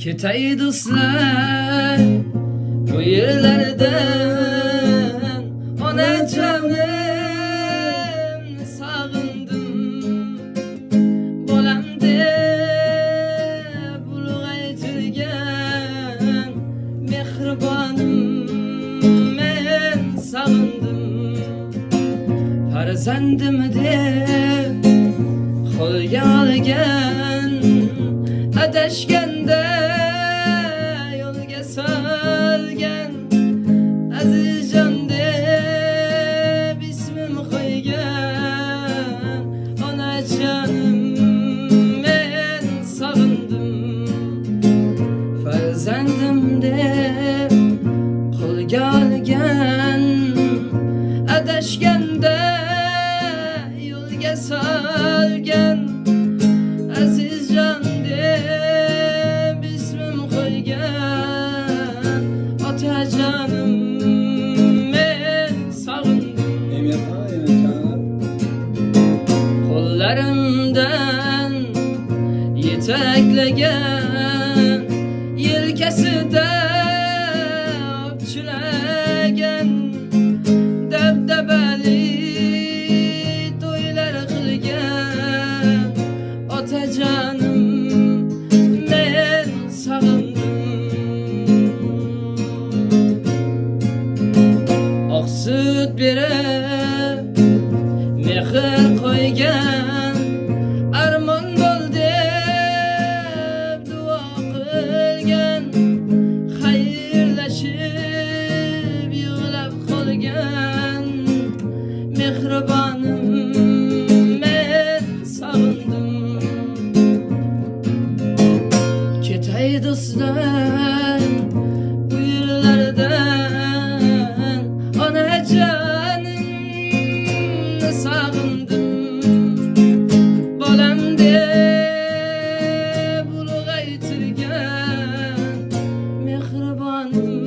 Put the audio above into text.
Ketay do'stlar bu yerlardan, onajonimni sog'indim. Bolam deb ulg'aytirgan mehribonim, men sog'indim. Farzandim deb qo'lga olgan, adashganda yo'lga solgan, azizjon deb ismim qo'ygan onajonim, men sog'indim. Farzandim deb qo'lga olgan, adashganda yo'lga solgan, azizjon deb ismim qo'ygan otajonim, men sog'indim. Emirhan, Emirhan. Qo'llarimdan yetaklagan, yelkasida opchilagan, dabdabali to'ylar qilgan otajonim, men sog'indim. Oq sut berib mehr qo'ygan, armon bo'l deb duo qilgan, xayrlashib yig'lab qolgan mehribonim, men sog'indim. Ketay do'stlar bu yerlardan, onajonimni sog'indim. Bolam deb ulg'aytirgan mehribonim.